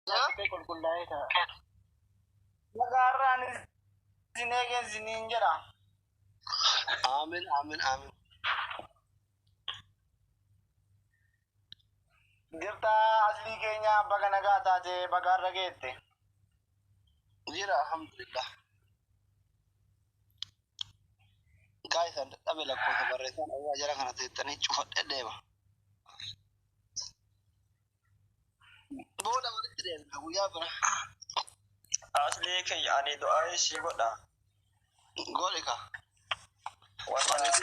Ta'e qulqullaa'ee ta'a. Nagaarraan isin eegeen isiniin jedha. Aamin, aamin, aamin. Jirtaa aslii keenya baga nagaa taate baga har'a geette. Jira, alhamdulillah. Guys, an dadhabe lakkoofsa barreessaan dhawaa jara kana teettanii cufadhee deema. Booda walitti deemna guyyaa bira. Aslii kiyya ani du'aa ishii godha. Godhi ka. Wallaahi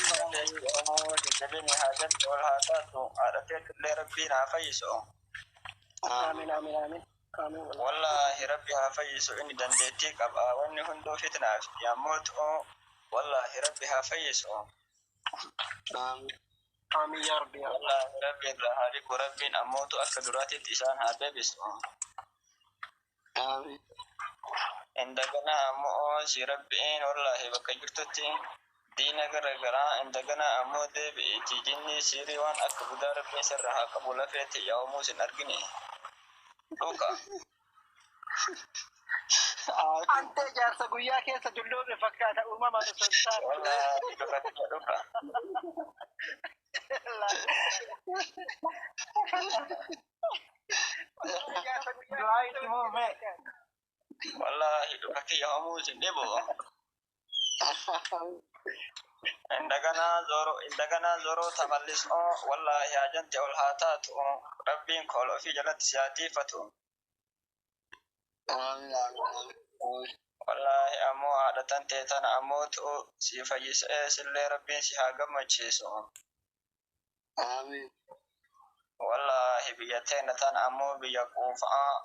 jajjabinni haa jalli ol haa taatu haadha teetullee rabbiin haa fayyisu. Aamin, aamin, aamin. Aamin wallaahi. Wallaahi rabbi haa fayyisu inni dandeettii qaba wanni hunduu fitnaaf yommuu ta'u wallaahi rabbi haa fayyisu. Aamin. Aamin yaa rabbi yaa rabbi. Wallaahi rabbi irraa haa dhiqu rabbiin ammootu akka duraatitti isaan haa deebisu. Aamin. Indagana ammoo si rabbiin wallaahi bakka jirtutti diina gara garaa indagana ammoo deebi'iiti jinni siirii waan akka budaa rabbiin sirra haa qabu lafeetti yaa'umuu sin argine. Dhuka. Antee jaarsa guyyaa keessa dulloome fakkaata uumamaan osoo hin taane. Wallaahi dhuka kiyya dhuka. Jaarsa guyyaa Du'aa itti fufe. Wallaahi dhuka kiyya hoomuu sin dhibu. Indagana zoroo tamallisoo wallaahi haajante ol haa taatu rabbiin kool ofii jalatti si haa tiifatu. Aamin, aamin, aamin. Wallaahi ammoo haadha tantee tana ammootu si fayyisee sillee rabbiin si haa gammachiisu. Aamin. Wallaahi biyya teenya tana ammoo biyya quufaa,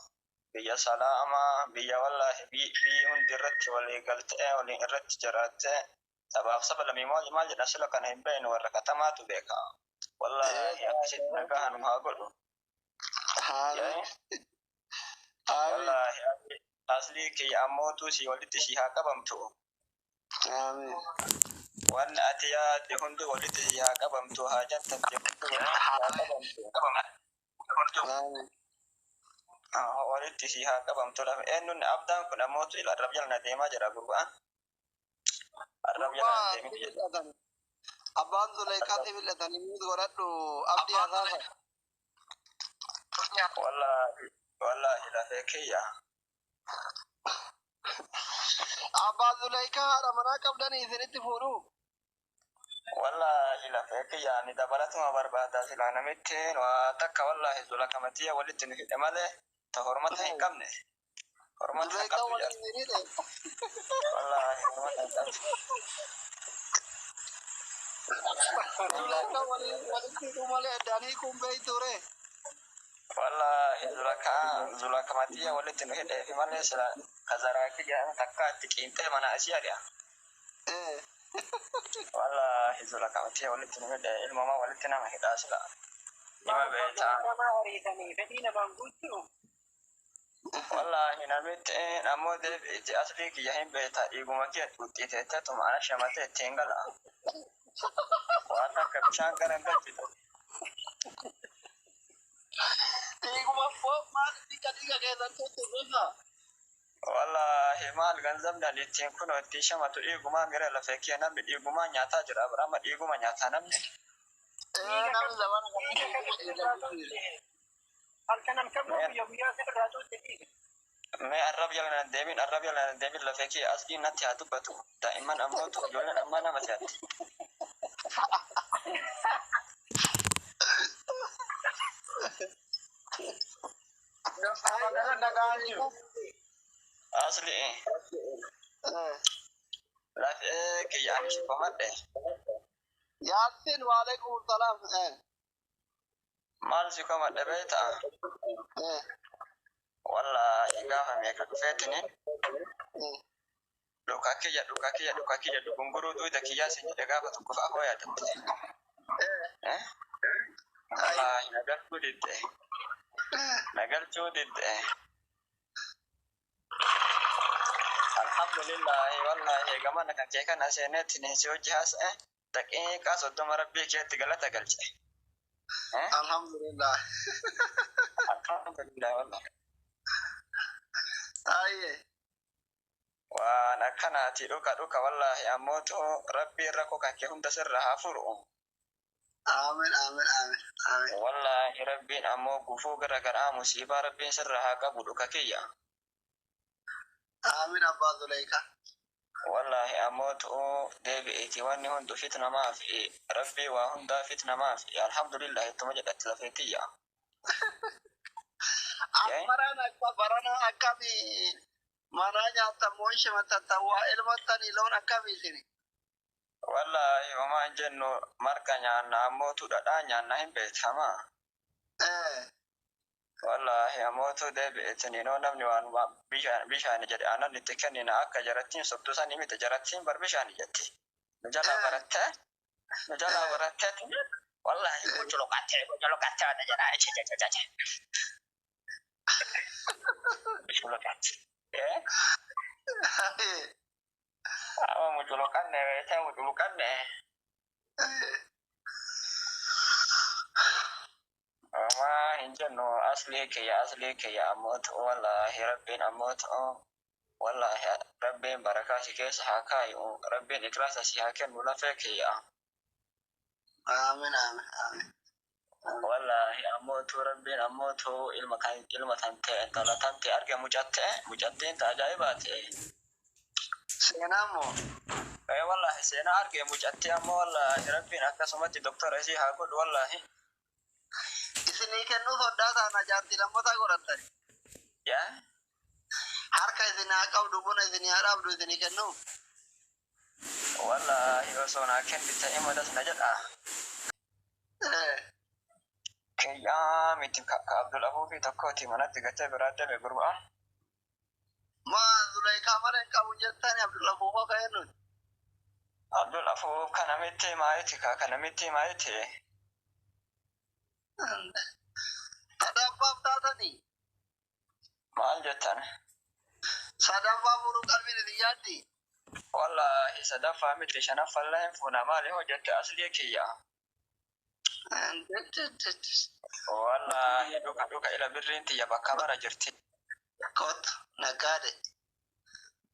biyya salaamaa, biyya wallaahi biyyi hundi irratti walii galtee waliin irratti jiraattee sabaaf saba lamii maal maal jedhan sila kana hin beeknu warra katamaatu beeka. Wallaahi akkasitti nagaa nu haa godhu. Aamin. Aamin. Wallaahi aslii kiyya ammootu si walitti si haa qabamtu. Aamin. Wanni ati yaadde hundi walitti si haa qabamtu haa jantamte hundi walitti si haa qabamtu. Aamin. Ah, walitti si haa qabamtu lafa eenyuun abdaan kun ammootu ila arrab jala na deemaa jira gurbaan. Arrab jala na deemaa jira. Abbaan Zuleekaatti mil'atanii miit godhadhu abdii hasaasa. Wallaahi wallaahi lafee kiyya. Abbaan Zuleekaa haadha manaa qabdanii isinitti fuudhu. Wallaahi lafee kiyya ani dabalatuma barbaada silaa namitti waa takka wallaahi zula kamatiyya walitti nu hidhe malee ta hormata hin qabne. Hormata hin Zuleekaa qabdu waliin jaarsa. isin hidhe. Wallaahi hormata hin qabdu. Zuleekaa waliin walitti hidhuu malee addaan hiikuun beektu ree. Wallaahi zula kamatiyya walitti nu hidhee fi malee sila kazaraa kiyya takka itti qiintee mana asii ari'a. Wallaahi zula kamatiyya walitti nu hidhee ilmamaa walitti nama hidhaa sila. Nima beektaa. Namaa ariitanii fedhii namaan guutuu. Wallaahi namitti ammoo deebi'iti aslii kiyya hin beektaa dhiiguma kiyya xuuxxiteettetuma ana shamatee ittiin gala. Waan akka bishaan gara hin galchitu. Dhiiguma maal dhiiga dhiiga keessan tuttu gosa. Wallaahi maal ganzabni ani ittiin kunoo ittiin shamatu dhiigumaa mira lafee kiyya namni dhiigumaa nyaataa jira amma dhiiguma nyaataa namni. Namni zamana kana dhiiguma dhiiga dhiiga. Halkan halkan moo guyyaa guyyaa sirraa tuutte dhiiga. Mee arrab jala na deemin arrab jala na deemin lafee kiyya aslii natti haa dubbatu daa'imman ammoo ijoolleen ammaa nama si'atti. Baga nagaan jiru. Aslii lafee kiyya ani si komadhe Yaasin waalaikum salaam. maal si komadhe beektaa? Wallaahi gaafa meeqa dhufeetini dhuka kiyya dhuka kiyya dhuka kiyya dugunguruu duyda kiyyaa sin jedhe gaafa tokko fa'a hoo yaadatte. Wallaahi na galchuu didde. Na galchuu didde. Alhamdulillahi wallaahi gamana kan kee kana seeneetti si hojii haasa'e daqiiqaa 30 rabbii keetti galata galche. Alhamdulillah. Alhamdulillah wallaahi. Akkanaati dhuka dhuka wallaahi ammootu rabbiin rakkoo kan kee hunda sirra haa furu. Aamin aamin aamin aamin. Wallaahi rabbiin ammoo gufuu gara garaa musiibaa rabbiin sirra haa qabu dhuka kiyya. Aamin abbaa Zuleekaa. Wallaahi ammootu deebi'iiti wanni hundu fitnamaa fi rabbii waa hundaa fitnamaa fi alhamdulillah ittuma jedhatti lafeetiyya. Barana akka barana akkamii manaa nyaatamoo shimattatan waa ilmattanii loon akkamii isini? Wallaahi homaa hin jennu marqa nyaanna ammootu dhadhaa nyaanna hin beekamaa. Wallaahi ammootu deebi'eetiniinoo namni waan bishaani jedhe aannan itti kennina akka jarattiin sobduu sanii miti jarattiin bar bishaani jetti. Nu jalaa barattee nu jalaa barattee wallaahi buculuqattee buculuqattee wanta jedhaa ichi jecha jecha. Buculuqattee. Amma muculuqanne beektee muculuqanne. Homaa hin jennu aslii kiyya aslii kiyya ammootu wallaahi rabbiin ammootu wallaahi rabbiin barakaa si keessa haa kaayu rabbiin ikhlaasa si haa kennu lafee kiyya. Aamin aamin aamin. Wallaahi ammootu rabbiin ammootu ilma kan ilma tante intala tante arge mucatte mucattiin ta ajaa'ibaate. Seenaa moo? Ee wallaahi seenaa arge mucattii ammoo wallaahi rabbiin akkasumatti doktora isii haa godhu wallaahi. Isinii kennuu soddaa taana jaartii lammataa godhattani. Yaa Harka isin haa qabdu buna isinii haa dhaabdu isinii kennuu. Wallaahi osoo naa kennite ima das na jedha. Kiyyaa miti ka Abdul Afuufii tokkooti manatti gatee biraa deeme gurbaan. Maa Zuleekaa malee hin qabu jettani Abdul Afuufaa ka'ee nuti. Abdul Afuuf kana miti maayiti ka kana miti maayiti. Sadaffaaf taatanii. Maal jettan? Sadaffaa fuudhuu qalbiin isin yaaddi. Wallaahi sadaffaa miti shanaffallee hin fuuna maali hojjette aslii kiyya. Wallaahi dhuka dhuka ila birriin tiyya bakka bara jirti. Kottu naggaade.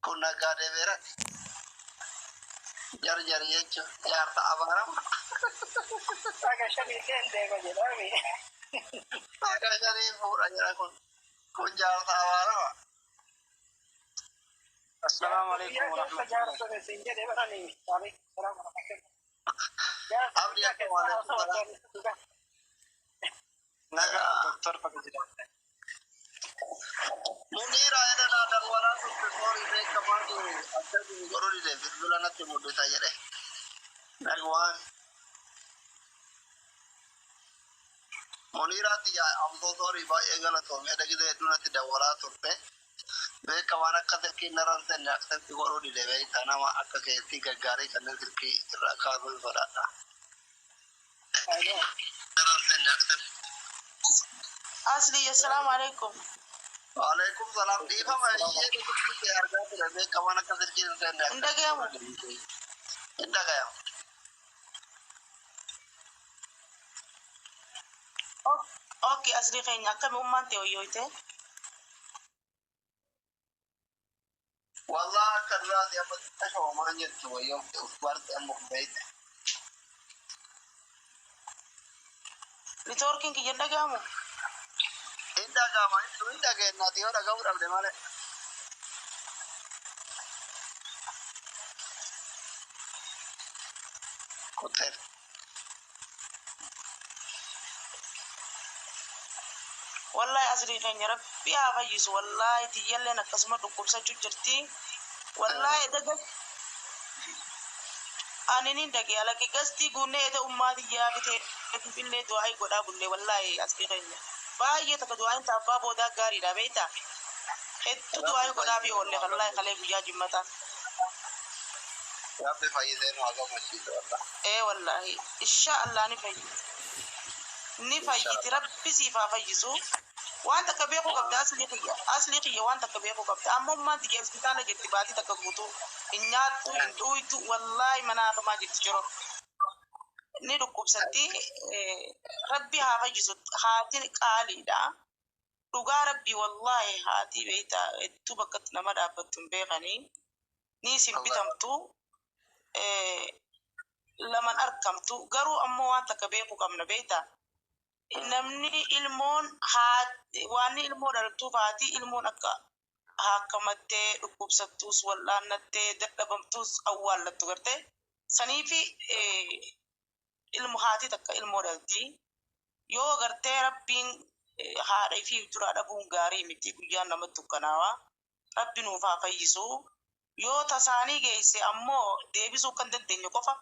Kun naggaadee beerati. Jarjari jechuun jaarsa abaarama. Akka shanii illee deema jedhami. Akka shanii fuudha jira kun. Kun jaarsa abaarama. Assalaamu alaikum Guyyaa keessa warahmatullahi. jaarsa siin jedhe barani. Waalaikum salaam warahmatullahi. Jaarsa Abdi guyyaa akka keessa waalaikum osoo salaam. dhugaa. Nagaa doktor bakka jiraatan. Muniira edana dawwalaa turte soorii beekamaa jiru akkasii godhuu dide bilbila natti mul'isa jedhe. Nagwaan. Muniiraatti ammoo soorii baay'ee galatoomee dhagite hedduu natti dawwalaa turte. Beekamaan akka silkii narra hin seenne akka silkii godhuu dide beektaa nama akka keetti gaggaarii kanneen silkii irraa kaasuu hin sodaadha. Narra hin seenne akka silkii. Asli, assalamu alaikum. Waalaikum salaam. Dhiifama ishee dhukkubsite argaa ture beekamaan akka silkii hin seenne Hin dhagayamu. Hin dhagayamu. Okay, asli keenya akkami ummaan ta'e hoyyooyte? Wallah akka duraati amma xiqqasho homaan jettu wayyoo uf barte amma uf beeyte. Networkiin kiyya hin dhagayamu? Hin dhaga'ama hin dhageenyaati yoo dhaga'uu dhabde malee. Kuteef. Wallahi asli keenya rabbi haa fayyisu. Wallahi tiyyalleen akkasuma dhukkubsachuu jirti. Wallahi daga ani nin dhagee alaqe gastii guunnee eda ummaa tiyyaa bitee illee du'aa godhaa bullee wallahi asli keenya. Baay'ee takka du'aan taabbaa boodaa gaariidha beektaa? Hedduu du'aa godhaa fi oolle wallahi kalee guyyaa jimmataa. Rabbi fayyisee nu haa gammachiisu wallah. Ee wallahi insha Allah ni fayyiti. Ni fayyiti rabbi siif haa fayyisu. Waan takka beekuu qabda aslii kiyya aslii kiyya waan takka beekuu qabda amma ummaan tiyya hospitaala jirti baatii takka guutuu hin nyaattu hin dhuytu wallahi mana hafamaa jirti jiroo. Ni dhukkubsatti rabbi haa fayyisu haatiin qaaliidha. Dhugaa rabbi wallahi haatii beektaa hedduu bakkatti nama dhaabbattu hin beekanii. Ni isin bitamtu laman argamtu garuu ammoo waan takka beekuu qabna beektaa. Namni ilmoon waan ilmoo dhaltuuf haati ilmoon akka haakkamattee dhukkubsattuus wal'aannattee dadhabamtuus awwaallattu gartee saniifi ilmo haati takka ilmoo dhalti. Yoo gartee Rabbiin haadha ifii duraa dhabuun gaarii miti, guyyaan namatti dukkanaawaa. Rabbi nuuf haa fayyisu. Yoo tasaanii geesse ammoo deebisuu kan dandeenyu qofa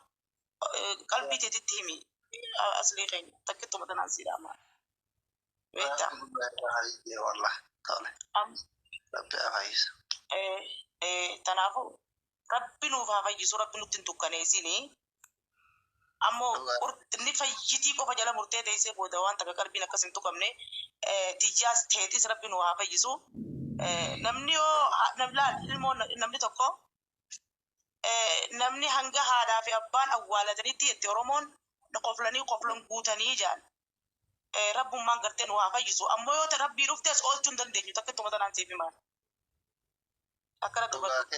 qalbii teetitti himi. Aslii keenya takkittuma tanaan si dhaama. Beektaa? Wallah tole. Rabbi haa fayyisu. Kanaafuu Rabbi nuuf haa fayyisu, Rabbi nutti hin dukkaneessini. Ammoo inni fayyitii qofa jala murtee teessee booda waan takka qalbiin akkas hin tuqamne, tiyyaas teetis Rabbi nu haa fayyisu. Namni yoo laal ilmoo namni tokko namni hanga haadhaa fi abbaan awwaalatanitti jetti Oromoon qoflanii qoflan guutanii jaan. Rabbummaan gartee nu haa fayyisu. Ammoo yoo ta'e Rabbii dhuftes oolchuu hin dandeenyu, takkittuma tanaan siif himaa. Akkana dubbatu.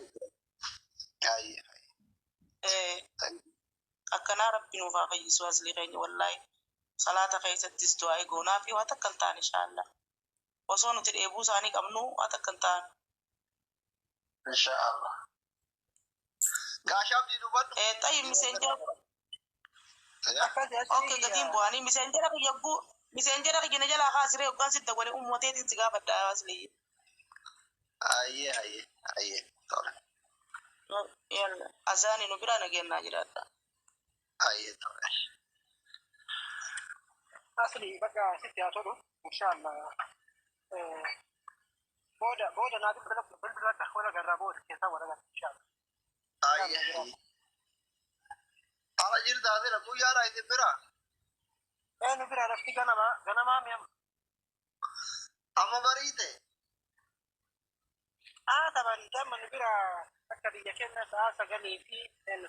Akkanaa Rabbi nuuf haa fayyisu aslii keenya wallaahi. Salaata keessattis du'aa goonaa fi waa takka hin taane inshaallah. Osoo nuti dheebuu isaanii qabnu waa takka hin taane. Inshaallah. Gaashaaf dubbadhu. Xayi miseenjera. Okay, gatiin bu'anii miseenjera kiyya guu miseenjera kiyya na jalaa kaasiree hoggaan sitti wali uummateetiin si gaafadha aslii. Ayyee, ayyee, ayyee, tole. Yalla azaani nu biraa nageenyaa jiraadha. Ayyee, tole. Asli, bakka sitti haa tolu inshallah. Booda booda naa bilbila bilbila wala garraa booda keessaa wala garraa inshallah. Ayyee. Ala jirta asira guyyaadha isin bira. Nu bira lafti ganama ganamaa mi'am. Amma bariite. Haa, tabariite. Amma nu bira akka biyya keenya sa'a 9 fi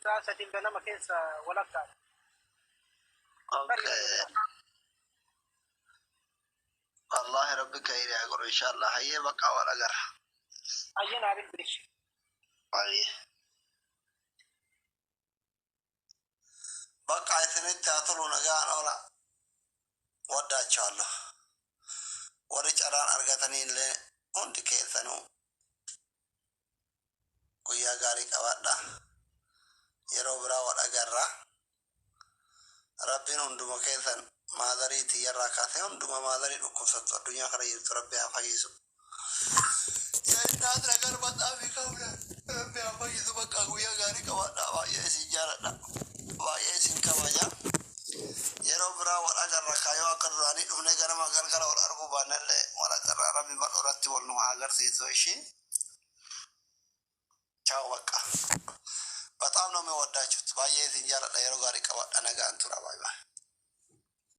sa'a 3 ganama keessa walakkaa. Okay. Wallahi Rabbi khayri haa godhu inshallah. Hayyee, bakka wal agarra. Ayyee, naa bilbilishi. Ayyee. Bakka isinitti haa tolu, nagaan oola. Waddaachawallo. Warri carraan argatanii illee hundi keessanuu guyyaa gaarii qabaadha. Yeroo biraa wal agarra. Rabbiin hunduma keessan maadarii tiyyarraa kaasee hunduma maadarii dhukkubsattu addunyaa kana jirtu Rabbi haa fayyisu. Yaa nagar maxaafi qabna. Rabbi haa fayyisu. Bakka guyyaa gaarii qabaadha. Baay'ee isin jaaladha. Baay'ee isin kabaja. Yeroo biraa wal agarra kaayoo akka duraanii dhufnee ganama galgala wal arguu baannallee wal agarra. Rabbi bal'oo irratti wal nu haa agarsiisu ishee. ቻው በቃ በጣም ነው የሚወዳችሁት። Baay'ee isin jaaladha. Yeroo gaarii qabaadha. Nagaan tura. Bye bye.